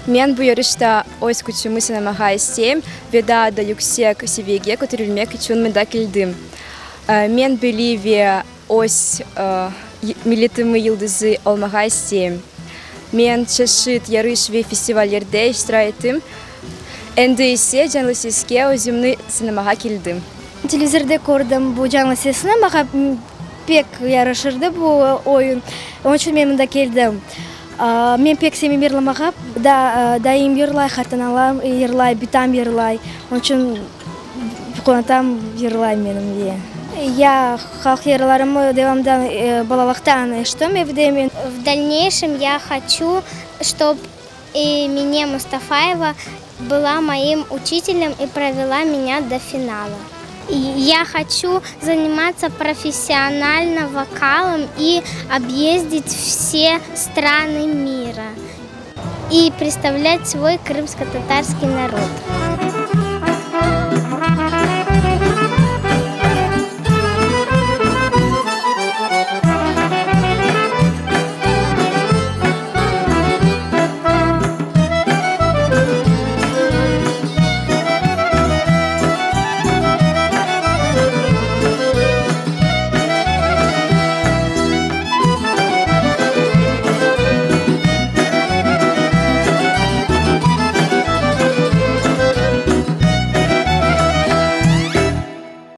Men bu yarışta öz küçümi sınamağa isteyim ve daa da yüksek seviyege köterilmek içün mında keldim. Men belli ve öz milletimi yıldızı olmağa isteyim. Men çeşit yarış ve festivallerde iştirak ettim, endi ise Canlı seske özümni sınamağa keldim. Televizorda kördim bu Canlı sesni, maña pek yaraşırdı bu oyun, onıñ içün men mında keldim. Men pek sevem yırlamağa, dayım yırlay, qartanalarım yırlay, bitam yırlay, onıñ içün qorantam yırlay menim. Ya halq yırlarımı devamdan balalıqtan eşittim evde men. V dalneyşem ya hoçu, ştob Emine Mustafayeva была moim uçitelem i провела меня до финала. Ya hoçu заниматься professionalno vokalom i obyezdit vse stranı mira i predstavlât svoy krımsko-tatarskiy narod.